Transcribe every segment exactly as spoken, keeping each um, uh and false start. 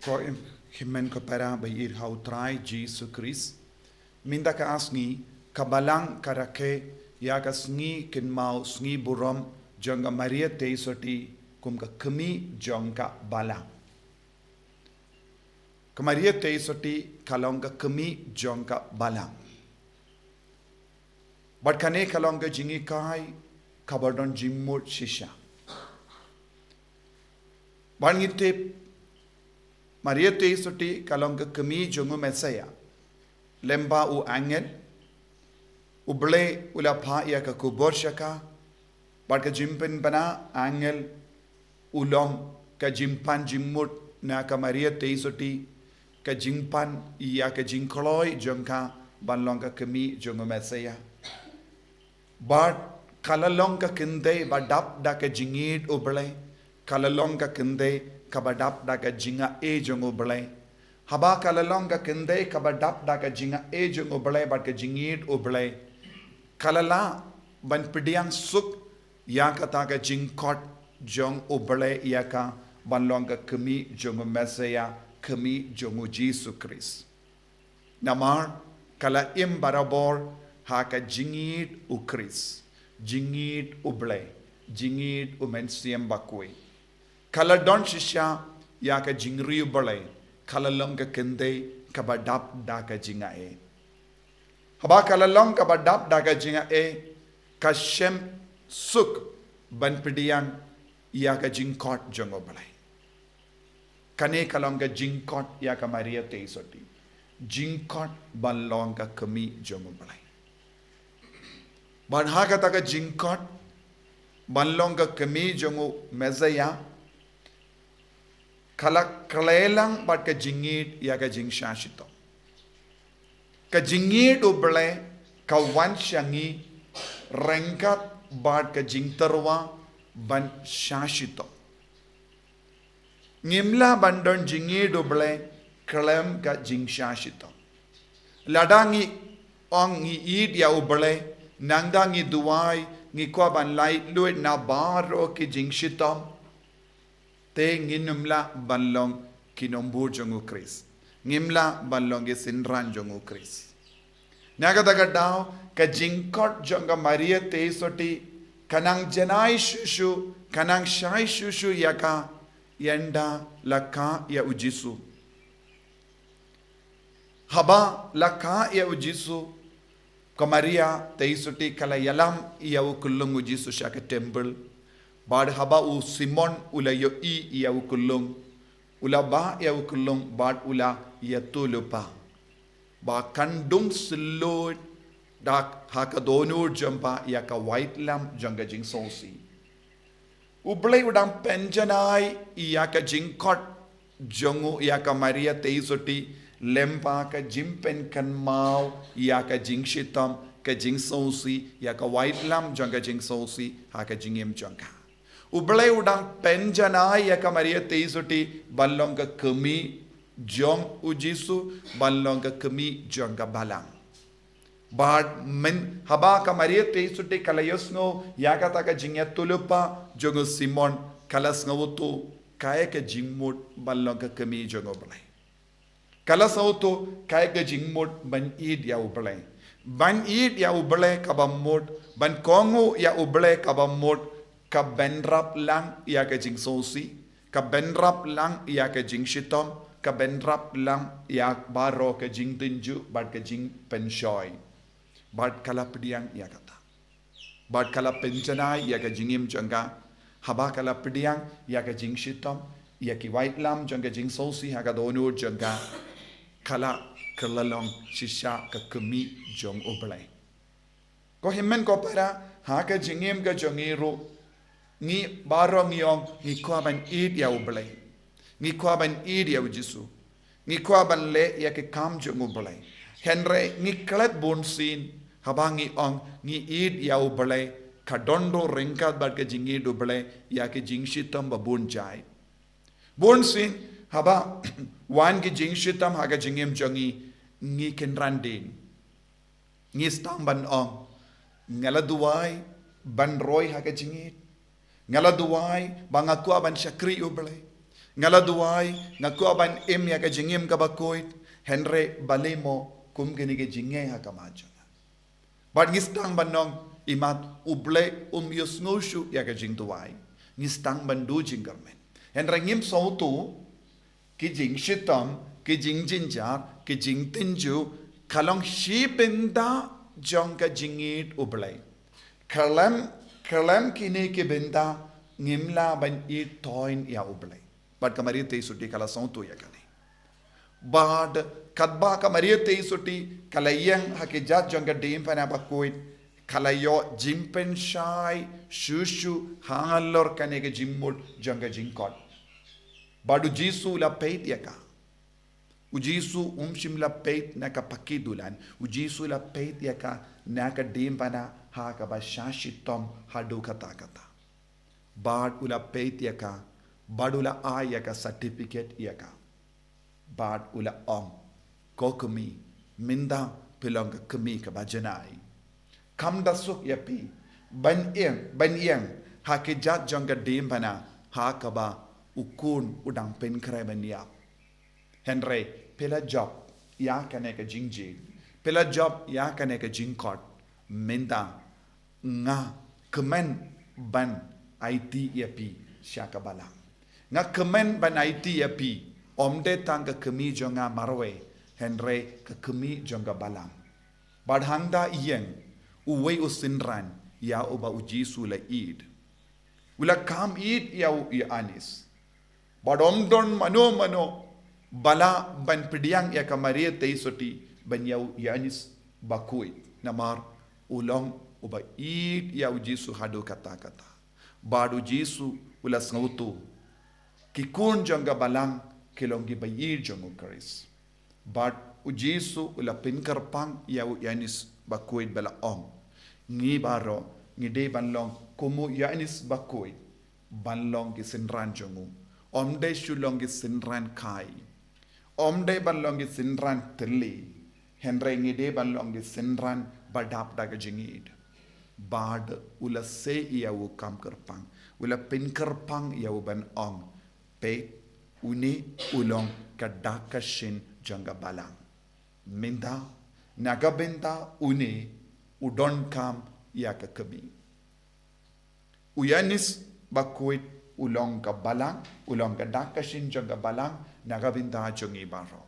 Ko hynmen ko para ba ïeit ha u Trai Jisu Khrist. Mynta ka sngi ka Balang ka rakhe ïa ka sngi kynmaw, sngi burom jong ka Maria Theisotti kum ka kmie jong ka Balang. Ka Maria Theisotti ka long ka kmie jong ka Balang. Bad kane ka long ka jinghikai kaba don jingmut shisha. Bad ngi tip Maria Theisotti ka long ka kmie jong u Messaïah. Lem bad u angel, u Blei u la phah ïa ka khubor sha ka, bad ka jingpynbna angel u long ka jingpan jingmut na ka Maria Theisotti, ka jingpan ïa ka jingkloi jong ka ban long ka kmie jong u Messaïah. Bad ka la long ka kynthei ba dap da ka jingïeit u Blei, ka la long ka kynthei kaba dap da ka jingaiei jong u Blei. Haba ka la long ka kynthei kaba dap da ka jingaiei jong u Blei bad ka jingïeit u Blei, ka la lah ban pdiang suk ïa kata ka jingkhot jong u Blei ïa ka ban long ka kmie jong u Messaïah, kmie jong u Jisu Khrist. Namar ka la im barabor ha ka jingïeit u Khrist, jingïeit u Blei, jingïeit u Mynsiem Bakhuid. Ka la don shisha ïa ka jingriewblei, ka la long ka kynthei kaba dap da ka jingaiei. Haba ka la long kaba dap da ka jingaiei, ka shem suk ban pdiang ïa ka jingkhot jong u Blei. Kane ka long ka jingkhot ïa ka Maria Theisotti. Jingkhot ban long ka kmie jong u Blei. Bad ha kata ka jingkhot ban long ka kmie jong u Messaïah, ka la khlei lang bad ka jingïeit ïa ka jingshah shitom. Ka jingïeit u Blei ka wan sha ngi ryngkat bad ka jingtyrwa ban shah shitom. Ngim lah ban don jingïeit u Blei khlem ka jingshah shitom. Lada ngi ong ngi ïeit ïa u Blei, nangta ngi duwai, ngi kwah ban laitluid na baroh ki jingshitom, te ngim lah ban long ki nongbud jong u Khrist. Ngim lah ban long ki synran jong u Khrist. Na kata ka daw, ka jingkhot jong ka Maria Theisotti ka nang janai shuh shuh, ka nang shai shuh shuh ïa ka, ynda la kha ïa u Jisu. Haba la kha ïa u Jisu, ka Maria Theisotti ka la ïalam ïa u khyllung u Jisu sha ka temple. Bad haba u Simon u la ïohi ïa u khyllung, u la bah ïa u khyllung bad u la ïathuhlypa. Ba kan dung syllut da ha ka dohnud jong u ïa ka waitlam jong ka jingsngewsih. U Blei u dang pynjanai ïa ka jingkhot jong u ïa ka Maria Theisotti lyngba ka jingpynkynmaw ïa ka jingshitom, ka jingsngewsih, ïa ka waitlam jong ka jingsngewsih ha ka jingim jong ka. U Blei u dang pynjanai ïa ka Maria Theisotti ban long ka kmie jong u Jisu, ban long ka kmie jong ka Balang. Bad mynhaba ka Maria Theisotti ka la ïohsngew ïa kata ka jingïathuhlypa jong u Simon, ka la sngewthuh kaei ka jingmut ban long ka kmie jong u Blei. Ka la sngewthuh kaei ka jingmut ban ïeit ïa u Blei. Ban ïeit ïa u Blei kaba mut, ban kohnguh ïa u Blei kaba mut, ka bynrap lang ïa ka jingsngewsih, ka bynrap lang ïa ka jingshitom, ka bynrap lang ïa baroh ka jingtynjuh bad ka jingpynshoi. Bad ka la pdiang ïa kata. Bad ka la pynjanai ïa ka jingim jong ka. Haba ka la pdiang ïa ka jingshitom, ïa ki waitlam jong ka jingsngewsih ha ka dohnud jong ka, ka la kylla long shisha ka kmie jong u Blei. Ko hynmen ko para, ha ka jingim ka jong ngi ruh, ngi baroh ngi ong ngi kwah ban ïeit ïa u Blei. Ngi kwah ban ïeit ïa u Jisu. Ngi kwah ban leh ïa ki kam jong u Blei. Hynrei ngi klet bunsien, haba ngi ong ngi ïeit ïa u Blei, ka don ruh ryngkat bad ka jingïeit u Blei ïa ki jingshitom ba bun jait. Bunsien, haba wan ki jingshitom ha ka jingim jong ngi, ngi kynran dien. Ngi sdang ban ong, nga la duwai ban roi ha ka jingïeit. Nga la duwai ba nga kwah ban shakri u Blei. Nga la duwai, nga kwah ban im ïa ka jingim kaba khuid, hynrei balei mo kum kine ki jingeh ha khmat jong nga. Bad ngi sdang ban ong, imat U Blei um ïohsngew shuh ïa ka jingduwai. Ngi sdang ban duh jingkyrmen. Hynrei ngim sngewthuh, ki jingshitom, ki jingjynjar, ki jingtynjuh, ka long shi bynta jong ka jingïeit U Blei. Khlem, khlem kine ki bynta ngim lah ban ïeit toiñ ïa U Blei. Bad ka Maria Theisotti ka la sngewthuh ïa kane. Bad katba ka Maria Theisotti ka la ïeng ha ki jait jong ka diengphna bakhuid, ka la ïoh jingpynshai shuh shuh halor kane ka jingmut jong ka jingkhot. Bad U Jisu u la peit ïa ka. U Jisu um shym la peit na ka paki dulan. U Jisu u la peit ïa ka na ka diengphna ha kaba sha shitom haduh katta katta. Bad u la peit ïa ka, bad u la ai ïa ka certificate ïa ka. Bad u la ong, ko kmie, mynta phi long ka kmie kaba janai. Kam da suk ïa phi ban ïeng, ban ïeng ha ki jait jong ka diengphna ha kaba u khun u dang pynkhreh ban ïap. Hynrei phi la jop ïa kane ka jingjia, phi la jop ïa kane ka jingkhot, mynta nga kmen ban aiti ïa phi sha ka balang. Nga kmen ban aiti ïa phi, ym dei tang ka kmie jong nga marwei, hynrei ka kmie jong ka balang. Bad hangta ïeng uwei u synran ïa uba U Jisu u la ïeit. U la kham ïeit ïa u Ïoannis. Bad ym don mano mano ba lah ban pdiang ïa ka Maria Theisotti ban ïa u Ïoannis bakhuid. Namar u long uba ïeit ïa U Jisu haduh katta katta. Bad U Jisu u la sngewthuh, ki khun jong ka balang ki long kiba ïeit jong U Khrist. Bad U Jisu u la pynkyrpang ïa u Ïoannis bakhuid ba la ong, ngi baroh ngi dei ban long kum u Ïoannis bakhuid, ban long ki synran jong u. Ym dei shu long ki synran kai, ym dei ban long ki synran thylli, hynrei ngi dei ban long ki synran ba dap da ka jingïeit. Bad u la sei ïa u kham kyrpang, u la pynkyrpang ïa u ban ong, peit, une u long ka dak ka shin jong ka balang. Mynta na ka bynta une u donkam ïa ka kmie. U Ïoannis bakhuid u long ka balang, u long ka dak ka shin jong ka balang na ka bynta jong ngi baroh.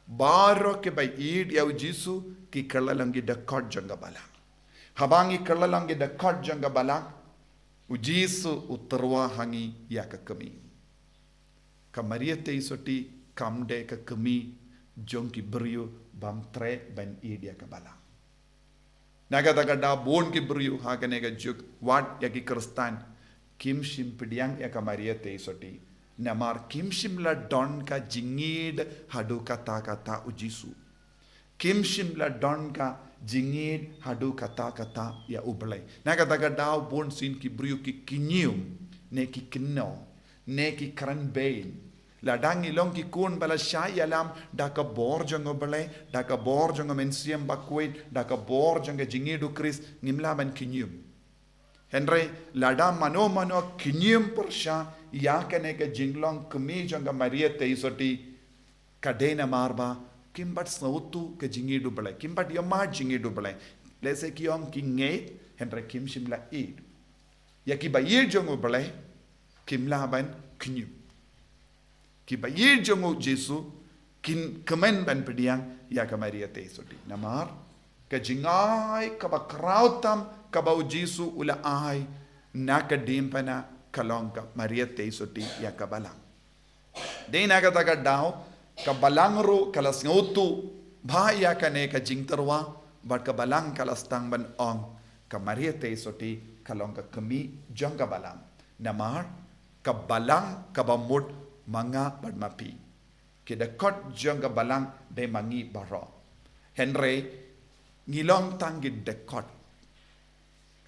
Baroh kiba ïeit ïa U Jisu ki kylla long ki dkhot jong ka balang. Haba ngi kylla long ki dkhot jong ka balang, U Jisu u tyrwa ha ngi ïa ka kmie. Ka Maria Theisotti kam dei ka kmie jong ki briew bym treh ban ïeit ïa ka balang. Na kata ka daw bun ki briew ha kane ka juk, wat ïa ki Khristan, kim shym pdiang ïa ka Maria Theisotti. Namar kim shym la don ka jingïeit haduh katta katta U Jisu. Kim shym la don ka jingïeit haduh katta katta ïa U Blei. Na kata ka daw bun sien ki briew ki kñium, ne ki kynnoh, ne ki kren beiñ. Lada ngi long ki khun ba la shah ïalam da ka bor jong U Blei, da ka bor jong U Mynsiem Bakhuid, da ka bor jong ka jingïeit U Khrist, ngim lah ban kñium. Hynrei lada mano mano kñium pyrshah ïa kane ka jinglong kmie jong ka Maria Theisotti, ka dei namar ba kim pat sngewthuh ka jingïeit U Blei, kim pat ïohmad jingïeit U Blei. Lehse ki ong ki ngeit, hynrei kim shym la ïeit. Ïa kiba ïeit jong U Blei kim lah ban kñium. Kiba ïeit jong U Jisu kin kmen ban pdiang ïa ka Maria Theisotti. Namar ka jingai kaba khraw tam kaba U Jisu u la ai na ka diengphna ka long ka Maria Theisotti ïa ka balang. Dei na kata ka daw ka balang ruh ka la sngewthuh bha ïa kane ka jingtyrwa, bad ka balang ka la sdang ban ong, ka Maria Theisotti ka long ka kmie jong ka balang. Namar ka balang kaba mut ma nga bad ma phi. Ki dkhot jong ka balang dei ma ngi baroh. Hynrei ngi long tang ki dkhot.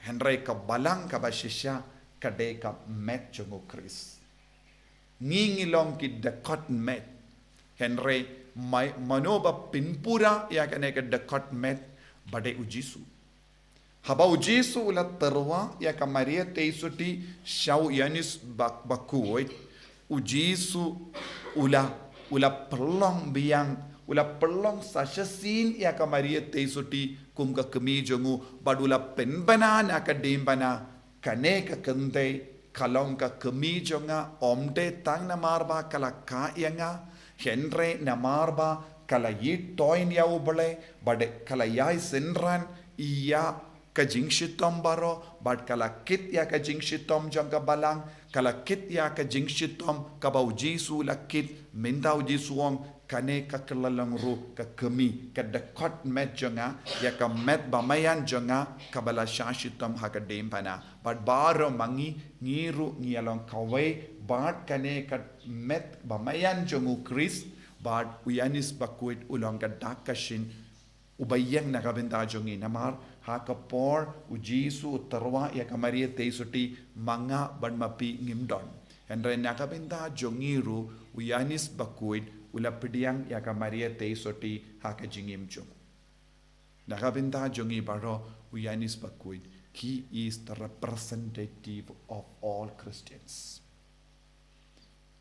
Hynrei ka balang kaba shisha ka dei ka met jong U Khrist. Ngi ngi long ki dkhot met. Hynrei mai, mano ba pynpura ïa kane ka dkhot met, ba dei U Jisu. Haba U Jisu u la tyrwa ïa ka Maria Theisotti sha u Ïoannis bak, bakhuid, U Jisu u la, u la pynlong biang, u la pynlong sa shisien ïa ka Maria Theisotti kum ka kmie jong u, bad u la pynbna na ka diengphna, kane ka kynthei ka long ka kmie jong nga, ym dei tang namar ba ka la kah ïa nga, hynrei namar ba ka la ïeit toiñ ïa U Blei, bad ka la ïai synran ïa ka jingshitom baroh, bad ka la kit ïa ka jingshitom jong ka balang, ka la kit ïa ka jingshitom kaba U Jisu u la kit, mynta U Jisu u ong, kane ka kylla long ruh ka kmie, ka dkhot met jong nga, ïa ka met bamaïan jong nga, kaba la shah shitom ha ka diengphna. Bad baroh ma ngi, ngi ruh ngi ïa long kawei bad kane ka met bamaïan jong U Khrist, bad U Ïanis Bakhuid u long ka dak ka shin uba ïeng na ka bynta jong ngi, namar ha ka por U Jisu u tyrwa ïa ka Maria Theisotti, ma nga bad ma phi ngim don. Hynrei na ka bynta jong ngi ruh U Ïanis Bakhuid u la pdiang ïa ka Maria Theisotti ha ka jingim jong u. Na ka bynta jong ngi baroh U Ïanis Bakhuid, he is the representative of all Christians.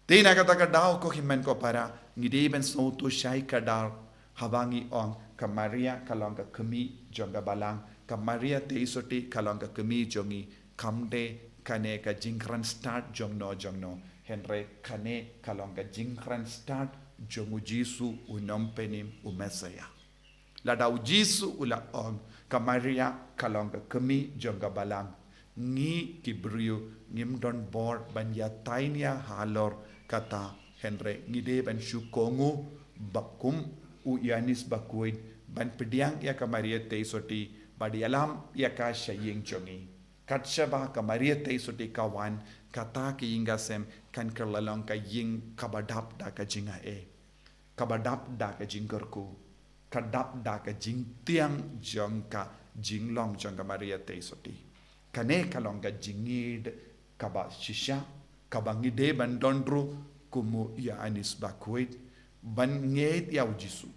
Te na kata ka daw, ko hynmen ko para, ngi dei ban sngewthuh shai kdar haba ngi ong ka Maria ka long ka kmie jong ka balang, ka Maria Theisotti ka long ka kmie jong ngi, kam dei kane ka jingkren stad jongno jongno, hynrei kane ka long ka jingkren stad jong U Jisu, U Nongpynim, U Messiah. Lada U Jisu u la ong ka Maria ka long ka kmie jong ka balang, ngi ki briew ngim don bor ban ïa tainia halor kata, hynrei ngi dei ban shu kohnguh ba kum U Ïanis Bakhuid ban pdiang ïa ka Maria Theisotti, bad ïalam ïa ka sha ïing jong ngi. Katba ka Maria Theisotti ka wan, kata ka ïing ka sem kan kylla long ka ïing kaba dap da ka jingai, kaba dap da ka jingkyrkhu, ka dap da ka jingtieng jong ka jinglong jong ka Maria Theisotti. Kane ka long ka jingïeid kaba shisha kaba ngi dei ban don ruh kum U Ïanis Bakhuid, ban ngeit ïa U Jisu.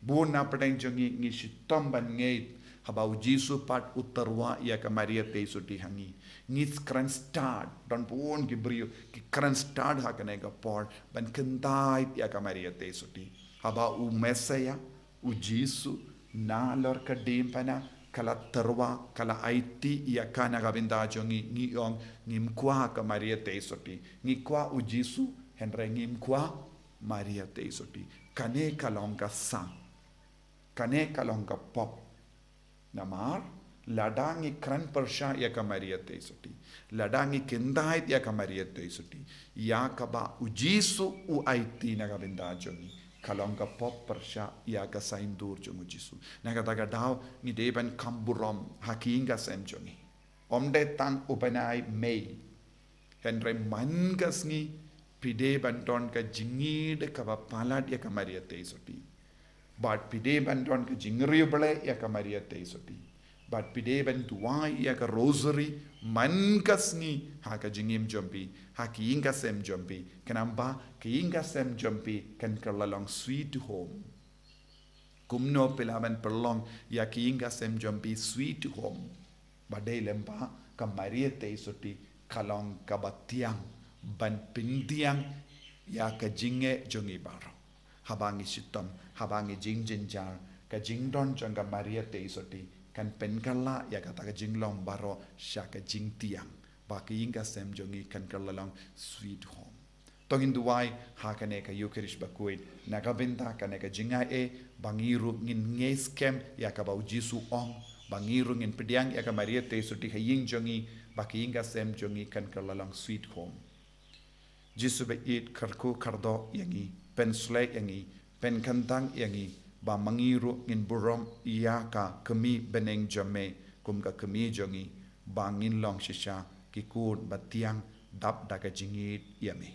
Bun na pdeng jong ngi ngi shitom ban ngeit haba U Jisu pat u tyrwa ïa ka Maria Theisotti ha ngi. Ngi kren stad, don bun ki briew ki kren stad ha kane ka por ban kyntait ïa ka Maria Theisotti. Haba U Messiah, U Jisu, nalor ka diengphna ka la tyrwa, ka la aiti ïa ka na ka bynta jong ngi, ngi ong ngim kwah ka Maria Theisotti. Ngi kwah U Jisu, hynrei ngim kwah Maria Theisotti. Kane ka long ka sang. Kane ka long ka pop. Namar lada ngi kren pyrshah ïa ka Maria Theisotti, lada ngi kyntait ïa ka Maria Theisotti, ïa kaba U Jisu u aiti na ka bynta jong ngi, ka long ka pop pyrshah ïa ka saiñdur jong U Jisu. Na kata ka daw ngi dei ban kham burom ha ki ïing ka sem jong ngi. Ym dei tang u bnai May, hynrei man ka sngi phi dei ban don ka jingïeid kaba palat ïa ka Maria Theisotti. Bad phi dei ban don ka jingriewblei ïa ka Maria Theisotti. Bad phi dei ban duwai ïa ka Rosary man ka sngi ha ka jingim jong phi, ha ki ïing ka sem jong phi. Khnang ba ki ïing ka sem jong phi kan kylla long sweet home. Kumno phi lah ban pynlong ïa ki ïing ka sem jong phi sweet home? Ba dei lem ba ka Maria Theisotti ka long kaba tieng ban pyntieng ïa ka jingeh jong ngi baroh. Haba ngi shitom, haba ngi jingjynjar, ka jingdon jong ka Maria Theisotti kan pynkylla ïa kata ka jinglong baroh sha ka jingtieng, ba ka ïing ka sem jong ngi kan kylla long sweet home. To ngin duwai ha kane ka Eucharist bakhuid na ka bynta kane ka jingai, ba ngi ruh ngin ngeit skhem ïa kaba U Jisu u ong, ba ngi ruh ngin pdiang ïa ka Maria Theisotti ha ïing jong ngi, ba ka ïing ka sem jong ngi kan kylla long sweet home. Jisu ba ïeit, kyrkhu kyrdoh ïa ngi, pynshlei ïa ngi, pynkyntang ïa ngi, ba ma ngi ruh ngin burom ïa ka kmie bneng jong me kum ka kmie jong ngi, ba ngin long shisha ki khun ba tieng dap da ka jingïeit ïa me.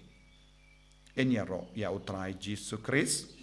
Yn ïaroh ïa U Trai Jisu Khrist.